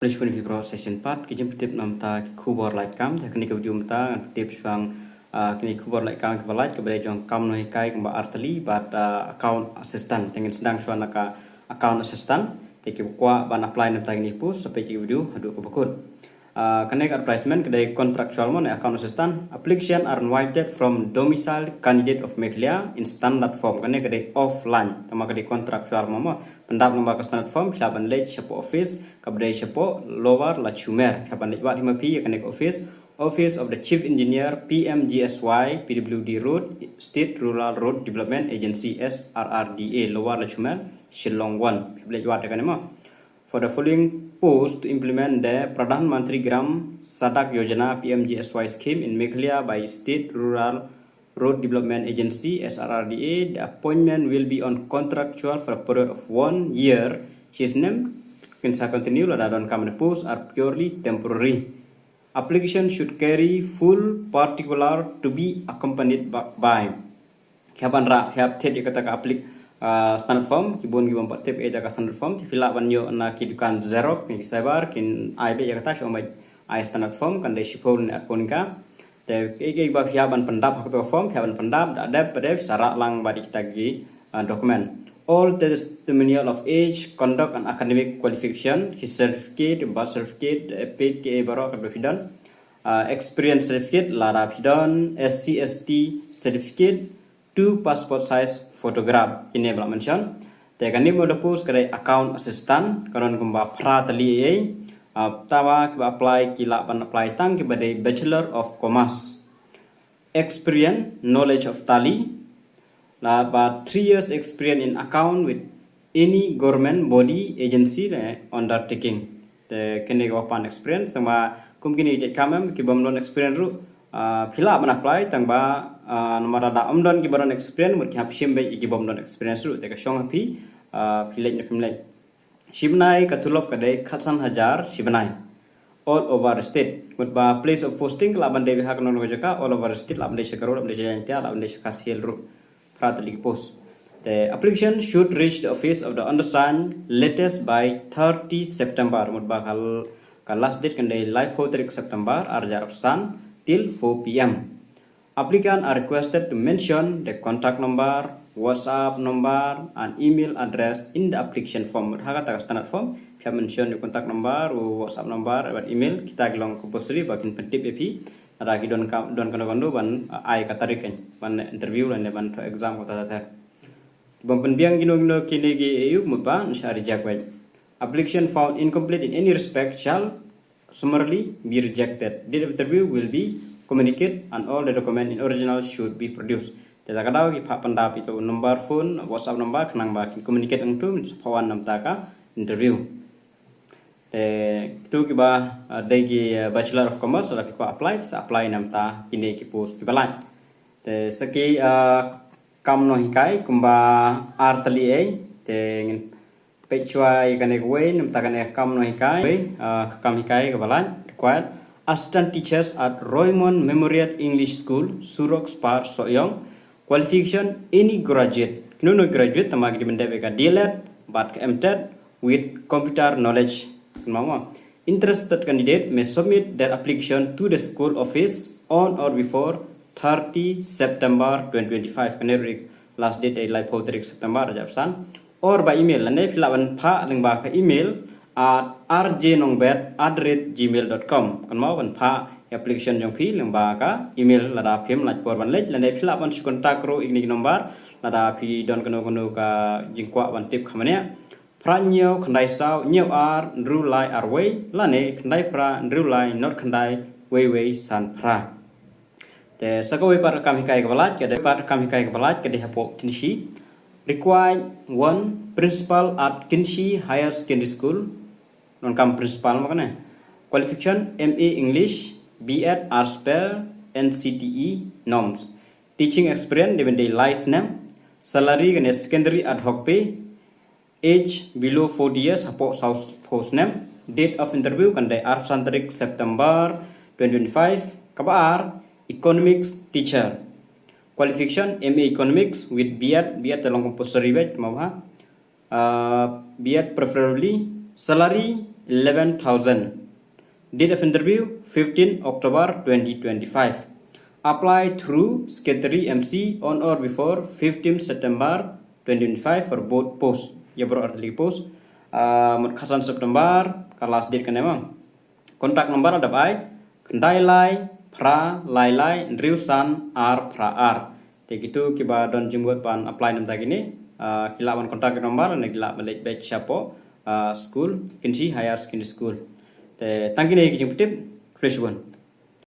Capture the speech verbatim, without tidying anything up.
Khublei shibun ïa phi baroh sa shisien pat, ki jingpyntip namar ki khubor lait kam. Te ha kane ka video mynta ngan pyntip shaphang, ah, kine ki khubor lait kam kiba lait, kaba dei jong kam nonghikai kumba artylli bad, ah, account assistant. Te ngin sdang shuwa na ka account assistant. Te kiba kwah ban apply namar kine ki post, sa peit ïa ka video haduh kaba kut. Ah, kane ka advertisement ka dei contractual mo ne account assistant. Application are invited from domiciled candidate of Meghalaya in standard form. Kane ka dei offline, tangba ka dei contractual mo mo. Pyndap lyngba ka standard form, phi lah ban leit shapoh office, kaba dei shapoh Lower Lachumiere. Phi lah ban leit wad hi ma phi ïa kane ka office, Office of the Chief Engineer, P M G S Y, P W D Road, State Rural Road Development Agency, S R R D A, Lower Lachumiere, Shillong one. Phi lah ban leit wad ïa kane mo. For the following post to implement the Pradhan Mantri Gram Sadak Yojana, P M G S Y scheme in Meghalaya by State Rural Road Development Agency, S R R D A, the appointment will be on contractual for a period of one year. Shisnem kin sa continue, lada donkam ne post are purely temporary. Application should carry full particular to be accompanied by. Ki hap ban rah, ki hap thied ïa kata ka applic-, ah, standard form, ki bun ki bym pat tip ïa ka standard form, te phi lah ban ïoh na ki dukan xerox, ki cyber, kin ai beit ïa kata, shu ong beit ai standard form, kan dei shiphew ne arphew tyngka. Te kaei kaei ba phi hap ban pyndap ha kato ka form, phi hap ban pyndap, da dep pat dep sa rah lang bad ïa kita ki, ah, document. All testimonial of age, conduct and academic qualification, ki certificate, birth certificate, eh, peit kiei baroh kaba phi don. Ah, experience certificate, lada phi don, S C S T certificate, two passport size photograph. Kine ba la mention. Te kane mo da post ka dei account assistant, ka don kumba phra tylli ei ei. Ah, tangba kiba apply ki lah ban apply tang kiba dei Bachelor of Commerce. Experience, knowledge of Tally. Lada three years experience in account with any government body, agency ne undertaking. Te kine kiba pan experience, tangba kum kine ki jait kam em, ki bym don experience ruh, ah, phi lah ban apply, tangba, ah, namar lada ym don kiba don experience, mut ki hap shim beit ïa ki bym don experience ruh, te ka shong ha phi, ah, phi leit ne phim leit. Shi bnai ka tulop ka dei khatsan hajar shi bnai. All over the state. Mut ba place of posting ka lah ban dei beit ha kano kano ka jaka, all over the state, lah ban dei sha Garo, lah ban dei sha Jaintia, lah ban dei sha Khasi Hills ruh. Phra tylli ki post. The application should reach the office of the undersigned latest by thirty September. Mut ba ka l-, ka last date kan dei laiphew tarik September, ar hajar arphew san, till four P M. Applicant are requested to mention the contact number, WhatsApp number and email address in the application form. Mut ha kata ka standard form, phi hap mention ïa u contact number, u WhatsApp number bad email, kita ki long compulsory ba kin pyntip ïa phi. Lada ki don ka, don kano kano ban, ah, ai ka tarik kan ban interview lane ban thoh exam kata kata. Bym pynbiang kino kino kine ki ei ei, mut ba yn shah reject beit. Application found incomplete in any respect shall summarily be rejected. Date of interview will be communicated and all the document in original should be produced. Te da ka daw ki phah pyndap ïa u number phone, WhatsApp number, khnang ba kin communicate hangto, mynta sa phah wan namar ka interview. Te kito kiba, ah, dei ki, ah, Bachelor of Commerce, lada phi kwah apply, sa apply namar kine ki post kiba lait. Te sa ki, ah, kam nonghikai kumba ar tylli ei, te ngin peit shuwa ïa kane kawei, namar kane kam nonghikai, wei, ah, ka kam hikai kaba lait, required assistant teachers at Roymond Memorial English School, Surok Spar, Sohiong. Qualification, any graduate. Kino kino graduate, tangba ki dei ban dep ïa ka D L Ed bad ka M Ted with computer knowledge. Kynmaw mo. Interested candidate may submit their application to the school office on or before thirty September twenty twenty-five. Kane ruh last date dei laiphew tarik September, ar hajar arphew san. Or by email, lane phi lah ban phah lyngba ka email at R J Nongbet at the rate gmail dot com. Kynmaw ban phah ïa application jong phi lyngba ka email lada phim lait por ban leit, lane phi lah ban shu contact ruh ïa kine ki number lada phi don kano kano ka jingkwah ban tip kham bniah. Phra hynñiew khyndai saw hynñiew ar hynriew lai ar wei, lane khyndai phra hynriew lai nod khyndai wei wei san phra. Te sa kawei pat ka kam hikai kaba lait, ka dei pat ka kam hikai kaba lait, ka dei hapoh Kynshi. Required one principal at Kynshi Higher Secondary School. Donkam principal mo kane. Qualification M A English, B Ed Arts Fair, N C T E norms. Teaching experience dei ban dei lai snem. Salary kane secondary ad hoc pay. Age below forty years, hapoh sawphew snem. Date of interview kan dei arphew san tarik September twenty twenty-five. Kaba ar, economics teacher. Qualification M A economics with B Ed, B Ed te long compulsory beit, kynmaw ba. Uh, B Ed preferably. Salary eleven thousand. Date of interview, fifteen October twenty twenty-five. Apply through Secretary M C on or before fifteen September twenty twenty-five for both post. Ïa baroh artylli ki post. Ah, mut khatsan September ka last date kane mo. Contact number la dep ai, khyndai lai phra lai lai hynriew san ar phra ar. Te kito kiba don jingmut ban apply na bynta kine, ah, ki lah ban contact number ne ki lah ban leit beit shapoh, ah, school, Kynshi Higher Secondary School. Te tang kine ki jingpyntip, khublei shibun.